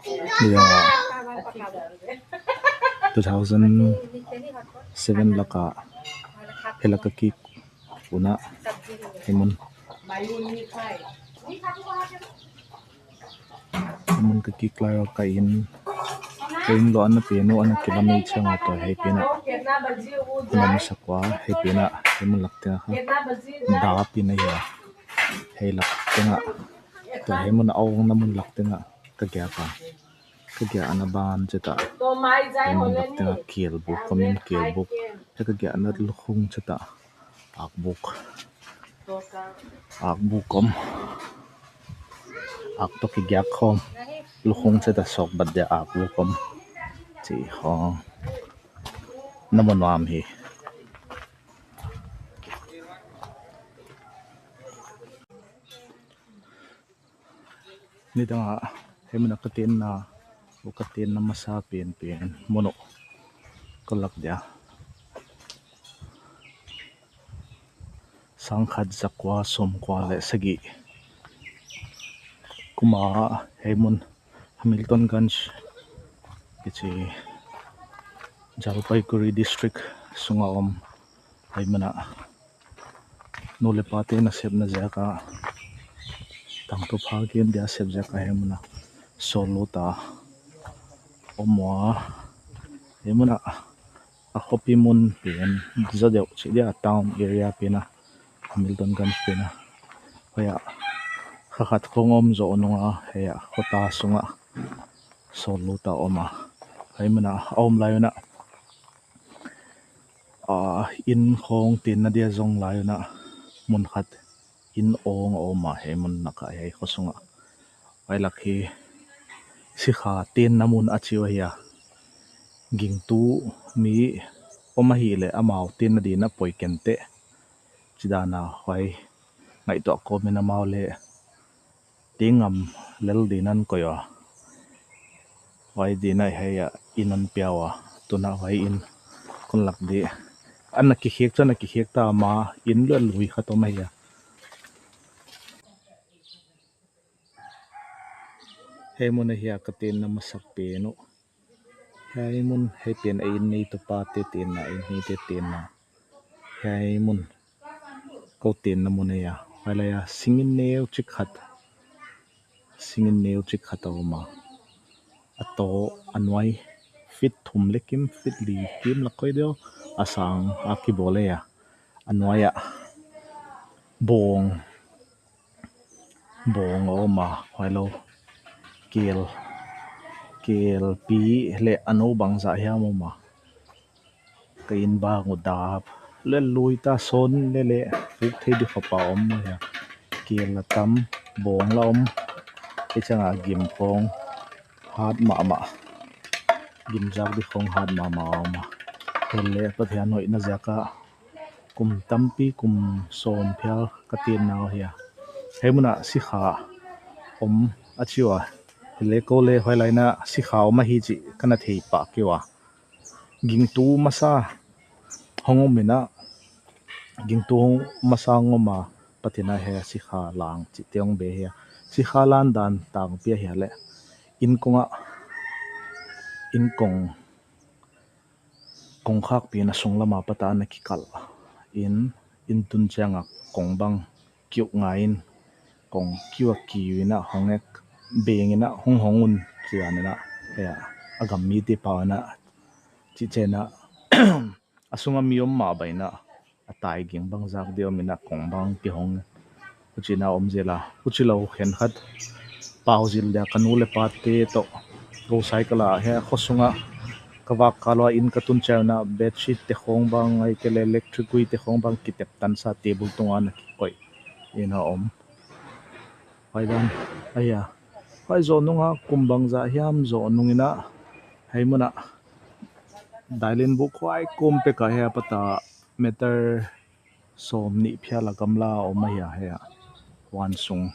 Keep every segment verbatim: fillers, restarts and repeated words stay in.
Nidang ah two thousand seven lakah, hei lak a kik unah, hei mun, hei mun ka kik lai uh, ka inn, ka inn lo ana pen uh, ana kilam ei ciang a tua hei pen ah na masak ua, hei pen ah hei mun lak teng ah kha dap in ahi a, hei lak teng ah, tua hei mun a ong na mun lak teng ah ka giak a, ka giak a na ban ciat ah, hei mun lak teng ah kial buk, ka min kial buk, hei ka giak a na lukhung ciat ah akbuk, akbuk om, ak tawh kigiak khawm, lukhung ciat ah sawk bat dia akbuk om, ci khawng na mu nuam hi. Nidang ah hei mun ah ka tenna, ka tenna masa penpen mun uh ka lak dia, sangkhat zakua sawmkua le sagih kuma hei mun Hamilton Ganj kici Jalpaiguri District sunga om, hei mun ah nu le pate nasepna ziak ah, tangthu pha gen dia sep ziak ah hei mun ah sawllut a om ua, hei mun ah a khuapi mun pen zaw deuh cih dia, town area pen ah, Hamilton Ganj pen ah, hei ah kha khat khawng om zawh nung a, hei ah khuata sungah sawllut a om a, hei mun ah a om lai un ah, inn khawng tenna dia zong lai un ah mun khat inn awng a om a, hei mun lak ah, hei khua sungah, hei lak hi sikha tenna mun a ci uh ahi a, gingtu mi om ahih leh amau tenna ding ah poi kenteh, ci dan a, hei ngaihtuah kawmin amau le tengam lel ding an koih ua, hei ding ah hei ah inn an pia ua, tu-in ah hei inn kon lak ding, an na kikhek cu an na kikhek ta, ma inn luat lui khat om ahi a, hei mun ahi a ka tenna masak pen uh. Hei mun hei pen a inn nei tawpa te tenna, inn nei te tenna. Hei mun ko tenna mun ahi a, hei lai a singin neu cik khat, singin neu cik khat a om a, a taw a nuai fit thum le kim, fit li kim lak koi deuh a sang a kibawl ahi a, a nuai ah bawng bawng a om a, hei lo, keel, keelpi le a no bangzah hiam om a, ka inn bang uh dap, le lui ta sawn le le puk thei ding khop a om ahi a, keel la tam, bawng la om, hei ciang a gim khawng hat mahmah, gim zak ding khawng hat mahmah a om a, hei le Pathian hoihna ziak ah kum tampi, kum sawm phial ka tenna uh ahi a, hei mun ah sikha om a ci uh a, hei le ko le hei lai-in ah sikha om ahi cih ka na thei pah kei uh a, gingtu masa hong om in ah, gingtu masa hong om a, Pathian ah hei sikha lang cihte hong bei ahi a, sikha lan dan tangpi ahi a leh, inn kong ah, inn kong kongkhakpi in a sunglam a pat a na kikalh in, inn tun ciang a kong bang kiuh ngai in, kong kiuh a kiu in ah hong ek, beng in ah hong hong un, ci dan in ah, hei ah, a gam mite pau in ah, cih ciang in ah, a sung a mi om mah bang in ah, a tai ging bang zak ding om in ah kong bang kihong. Huci in ah om zel a, huci lo khen khat pau zil dia ka nu le pate tawh, ko cycle ah, hei khua sung ah ka vak kal ua, inn ka tun ciang in ah bedsheet te khawng bang, ahih kei leh electric gui te khawng bang kitep tansa table tung ah na kikoih in ah om. Hei dan ahi a, hei zawh nung ah kum bangzah hiam zawh nung in ah, hei mun ah dailen buk khuai kum pek ah, hei a pat a meter sawm nih phial a gamla a om ahi a, hei ah huan sung,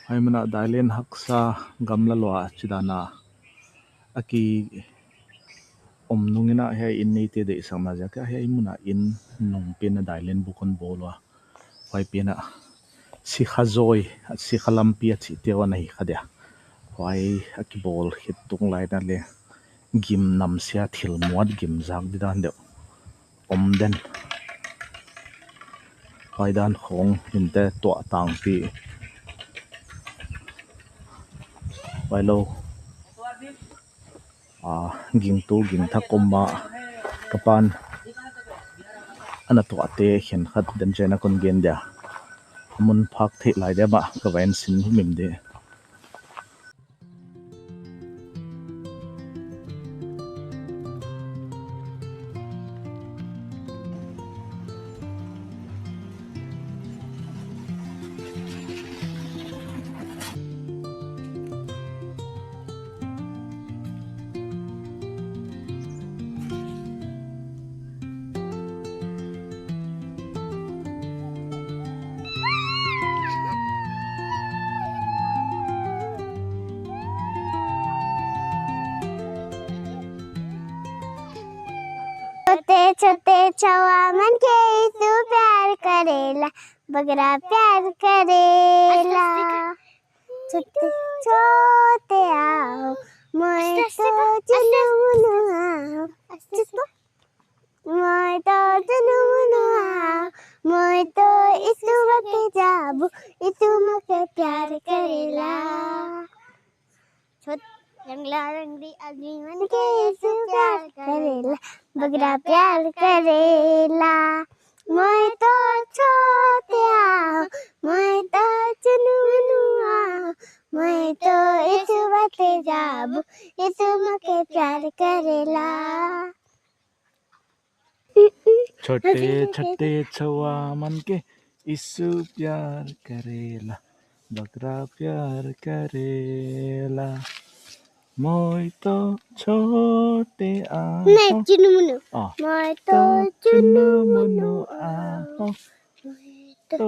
hei mun ah dailen haksa gamla lua ci dan a, a ki om nung in ah hei inn neite deihsakna ziak ah hei mun ah inn nungpi in ah dailen buk hong bawl ua, hei pi in ah Sikha zawi, a sikha lampi a cihte uh a na hi kha dia. Huai a kibawl khit tung lai dan le gim namsia thil muat gim zak didan deuh om den. Huai dan khawng hinte tuah tangpi. Huai lo. A, gingtu gingthak om mah ka pan a na tuahte khen khat den ciang a kon gen dia. A mun phak theih lai dia mah ka va en sin himhim dih. छोटे छोटे छवा मन के यीशु प्यार करेला, बगरा प्यार करेला। छोटे छोटे आओ, मोय तो चुनु मुनु आओ। मोय तो चुनु मुनु आओ, मोय तो यीशु मके जाबू, यीशु मके प्यार करेला। छोट रंगला रंगली अगली मन के यीशु प्यार करेला, बगरा प्यार करेला। मोय तो छोटे आओ, मोय तो चुनु मुनु आओ, मोय तो यीशु मके जाबू, यीशु मके प्यार करेला। छोटे छोटे छवा मन के यीशु प्यार करेला, बगरा प्यार करेला। मोय तो छोटे आओ। नहीं, चुनु मुनु। आ। मोय तो चुनु मुनु आओ। मोय तो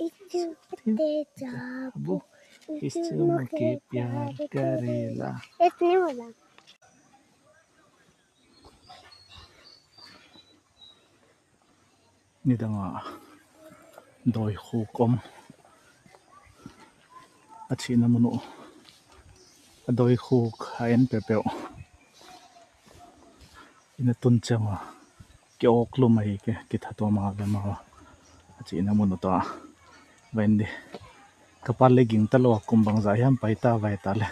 यीशु मके जाबू, यीशु मके प्यार करेला। इतने बोला। Nidang a dawi khuk om a cihna mun uh, a dawi khuk a en peuhpeuh. Inn a tun ciang a kiawk lum ahi kei, kithat tua mah ve mah a cihna mun uh tua. Vain di ka pan le gingta lo a kum bangzah hiam paita vai ta le.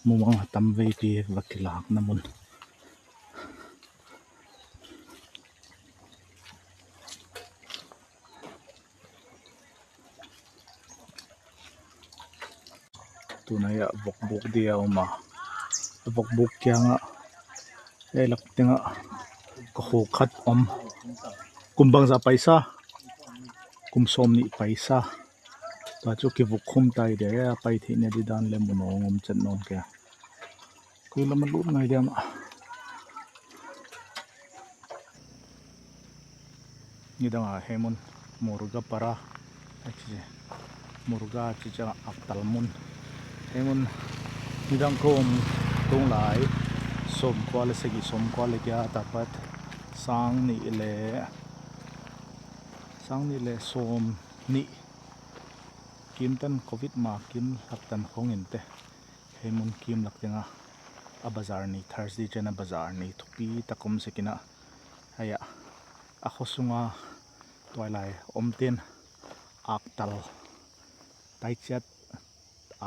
Mumang a tam veipi va kilakna mun. Tunai ah vokbuk dia om a, vokbuk kiangah ei lak tengah ka khuk khat om. Kum bangzah paisa, kum sawm nih paisa. Tua cu kivuk khum tai dia, a pai theih nia didan le mun awng om cet nawn kei. Koi lam a lut ngai diam ah. Nidang a hei mun Murga para a ci, Murga ci ciang a aktal mun. Hei mun nidang kum tung lai sawmkua le sagih, sawmkua le giat a pat sang nih le sang nih le sawm nih kimtan covid ma kim laktan khong in te. Hei mun kim lak dingah a bazar ni, Thursday ciang a bazar ni thupi tak om sikinah, hei ah a khuasunga tuailai omten aktal taiciat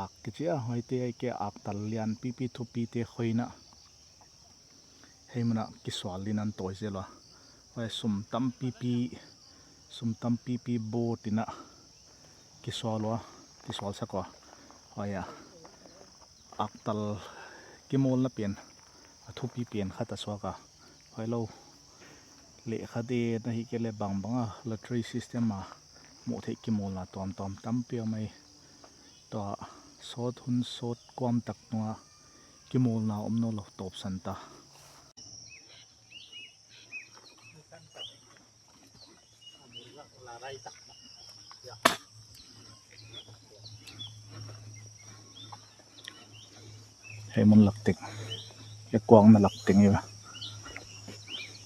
ak kici a, hoite ai ke aktal lianpipi thupite khoinah hei munah kisual in an tawi zel ua. Hoi sum tampipi, sum tampipi bawt inah kisual ua, kisualsak ua. Hoi a aktal kimawlna pen a thupi pen khat a suak a. Hoi lo leh khat e na hi ke le bangbang a lottery system a muh theih kimawlna tuamtuam tampi a mai. Tua sawt hun sawt kuam tak nunga kimawlna om nawn lo tawpsan ta. Hei mun lak teng, hei kuang na lak teng i va.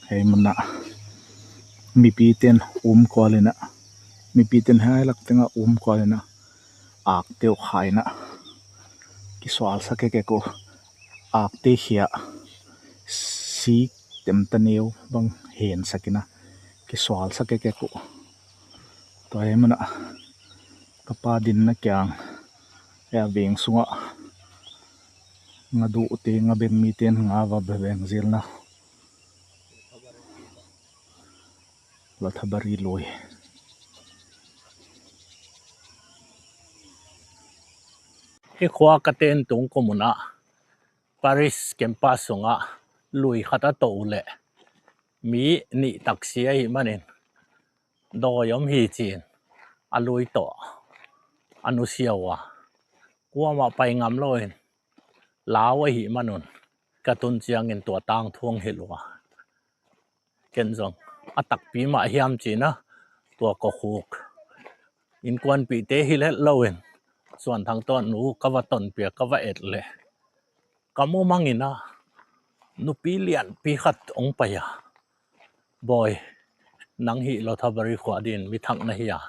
Hei mun ah mipi ten um kual inah Mipite in hiai lak tengah um kual in ah, akte uh khai in ah kisualsa kekek uh. Akte khia, sik, temta neu bang hensak in ah kisualsa kekek uh. Tua hi manin ah ka pa dinna kiang, hiai veng sungah nga duhte, nga beng mite in nga va beng zelna Lothabari lui. Hih khua ka ten tung kum un ah, parish campus sungah lui khat a toh uh leh mi nih tak si ahih manin dawi om hi ci-in a lui tawh a nusia uh a, kuamah pai ngam lo in lau ahih man un ka tun ciangin tua tangthu hong hilh uh a, ken zong a takpi mah hiam ci-in ah tua kokhuk innkuanpihte hilh het lo in Suan Thang tawh nu ka va tonpih a, ka va et leh ka mumang in ah nupi lianpi khat hong pai a, "Bawi, nang hih Lothabari khua dingin mi thak na hi a,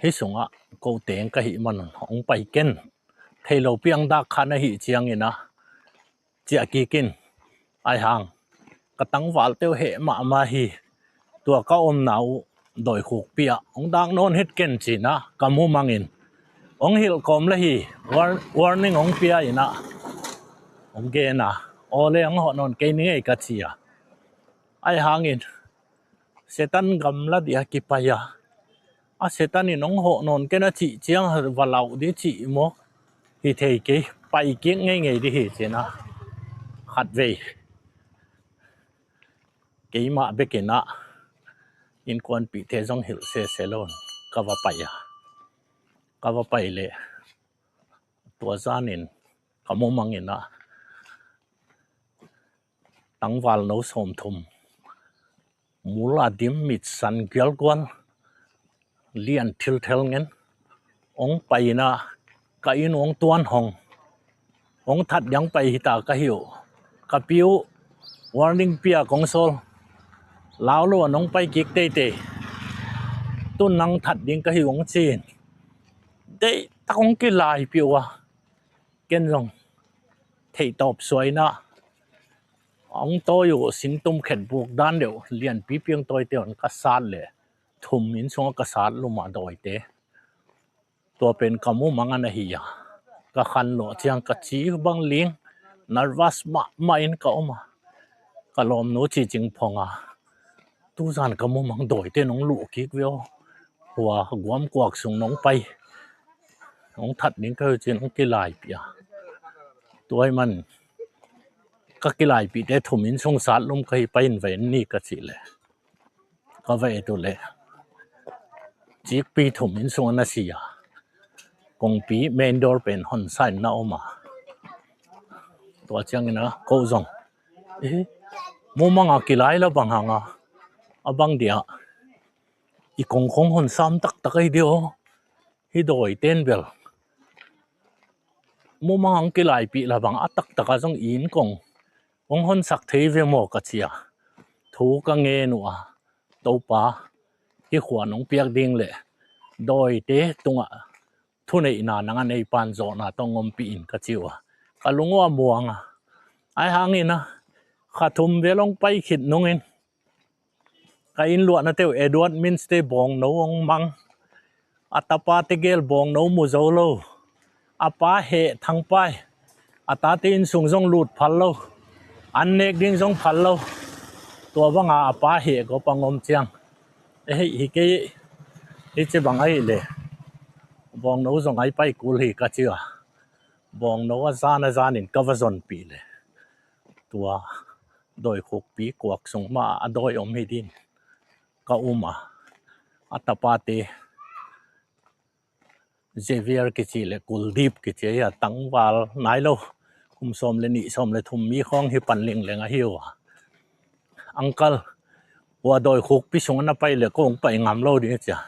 hih sungah ko teng ka hih man un hong pai ken, thei lo piang dak kha na hih ciangin ah ciah kik in. Ahi hang ka tangvalte uh heh mahmah hi, tua ka omna uh dawikhukpi ah hong dak nawn het ken," ci-in ah ka mumang in hong hilh kawm leh hi, war-, warning hong pia in ah hong gen a, "Aw leh, hong hawh nawn kei ning ei," ka ci a. Ahi hangin Setan gamla dia kipai a, a Setan in hong hawh nawn ken a cih ciang va lau di cih maw, hi thei kei, pai kik ngeingei di hi ci-in ah khatvei keimah bek in ah innkuanpihte zong hilh sese lo in ka va pai a, ka va pai leh tua zanin ka mumang in ah tangval no sawmthum, mul a dim, mit san gialgual, lian thilthel ngen hong pai in ah ka inn uh hong tuan hong, "Hong that ding pai hi ta ka hi uh. Ka pi uh warning pia kong sawl, lau lo in hong pai kik teitei. Tun nang that ding ka hi uh," hong ci in deihtak hong kilaipih uh a, ken zong theihtawp suai in ah hong tawi uh singtum khetbuk dan deuh lianpi piang tawite un ka sat leh thum inn sungah ka sat lum a, dawite. Tua pen ka mumang a na hi a, ka khan luah ciang ka ci bang ling, nervous mahmah in ka om a, ka lawmnu Ci Cing Phong a, "Tuzan ka mumang dawite in hong luh kik ve aw, hua guam kuak sung in hong pai, hong that ding ka hi uh," ci-in hong kilaipih a. Tua ahih man ka kilaipihte thum inn sung sat lum ka hi, "Pai in va en ni," ka cih leh ka va et uh leh cikpi thum inn sung a na si a, kongpi main door pen honsa in na om a. Tua ciangin ah ko zong, "Eh, mumang a kilai la bang hang a, a bang dia i kong khong honsam taktak ahi dia aw, hih dawiten bel mumang hong kilaipih la bang a taktak a zong i inn kong hong honsak thei ve maw," ka ci a. Thu ka ngen uh a, "Topa, hih khua nong piak ding leh dawite tungah thuneihna nang a neipan zawhna tawh hong ompih in," ka ci uh a, ka lung uh a muang a. Ahi hangin ah kha thum vel hong pai khit nungin ka inn luahnate uh Edward Mints te bawngno hong mang. A tapa tegel bawngno mu zo lo. A pa heh Thangpai, a tate inn sung zong lut phal lo. An nek ding zong phal lo. Tua banga a pa heh gawp a hong om ciang, "Eh, hi kei, hici bang ahih leh bawngno zong a pai kul hi," ka ci a. Bawngno a zan a zanin ka va zonpih leh tua dawikhukpi kuak sung mah a dawi om hi dingin ka um a. A tapate Xavier kici leh Kuldeep kici a, tangval nai lo, kum sawm leh nih, sawm leh thum mi khawng hi pan lingleng ahi uh a. "Uncle, hua dawikhukpi sung a na pai leh ko hong pai ngam lo ding," ci a.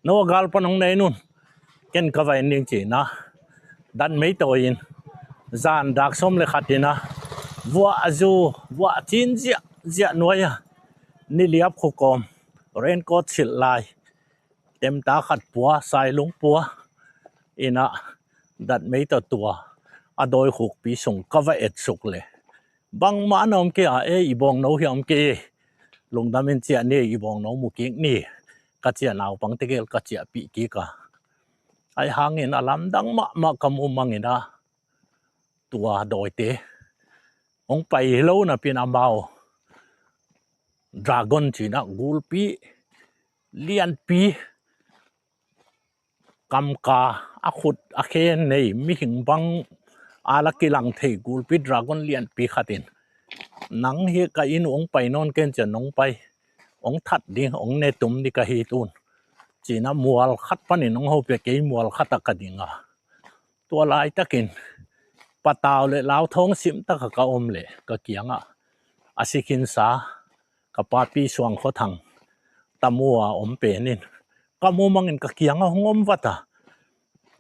"No a gal pan hong nei un, ken ka va en ding," ci-in ah dan mei tawi in, zan dak sawm leh khat in ah vuah a zu, vuah cin ziahziah nuai a, niliap khukawm raincoat silh lai, temta khat pua, sailung pua, ina datmei tawh tua a dawi khukpi sung ka va etsuk leh, bangmah na om kei a, e, i bawngno hi a om kei, lungdam in ciah ni, i bawngno mu kik ni, ka ciah, naupang tegel ka ciahpih kik a. Ahi hangin a lamdang mahmah ka mu mangin a, tua dawite hong pai lo napi-in amau dragon ci-in a, gulpi lianpi, kamka, a khut a khe nei, mihing bang a la kilang thei gulpi dragon lianpi khat in, nang hi ka inn uh hong pai nawn ken, ci-a, nong pai, hong that ding, hong ne tum ding ka hi tun, ci-in a, mual khat panin hong hopih a, kei mual khat ah ka ding a. Tua laitakin patau leh lauthawng simtak ah ka om leh ka kiangah a si khinsa ka papi Suang Khua Thang tamu a om pen in ka mu mangin ka kiangah hong om vat a,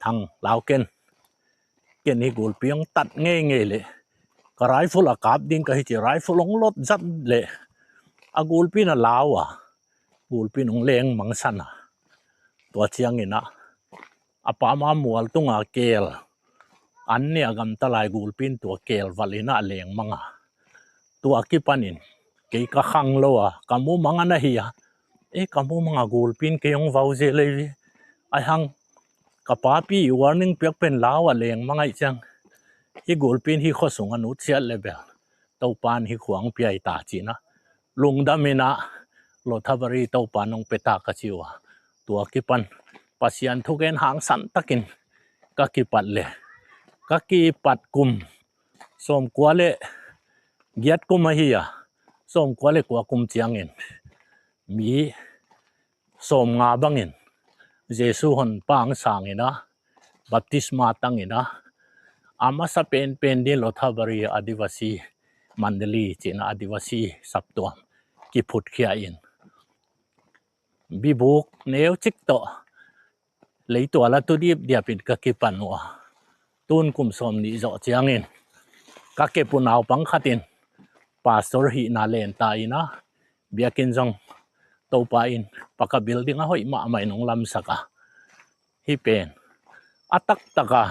"Thang, lau ken. Ken hi gulpi hong tat ngeingei leh ka rifle a kap ding ka hi," ci-a rifle hong lot zat leh a gulpi in a lau a, gulpi in hong lengmangsan a. Tua ciangin a, a pama mual tunga keel, an nih a gamta lai gulpi in tua keel valh in a lengmang a. Tua kipanin kei ka khang lo a, ka mu mang a na hi a, e, ka mu mang a gulpi in kei hong vau zel ei ve. Ahi hang ka papi warning piak pen lau a lengmang ahih ciang, hih gulpi in hih khua sung a nutsiat leh bel Topa in hih khua hong pia hi ta, ci-in a, lungdam in a, Lothabari Topa in hong pia ta ka ci uh a. Tua kipan Pasian thugen hangsan takin ka kipat leh, ka kipat kum sawmkua leh giat kum ahi a, sawmkua leh kua kum ciangin mi sawmnga bangin Jesu honpa hong sang in a, baptisma tang in a, a masa penpen ding Lothabari Adivasi Mandali ci-in a, Adivasi saptuam kiphutkhia in, bibuk neucik tawh leitual a tu dipdiap in ka kipan uh a. Tun kum sawmnih zawh ciangin ka kep uh naupang khat in pastor hihna len ta in a, biakinn zong Topa in paka building a hoih mahmah in hong lamsak a. Hih pen a taktak a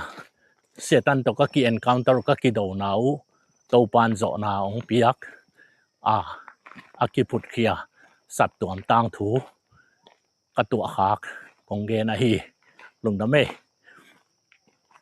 Satan tawh ka ki-encounter, ka kidona uh Topa in zawhna hong piak a, a kiphutkhia saptuam tangthu ka tuahkhak kong gen ahi. Lungdam ei.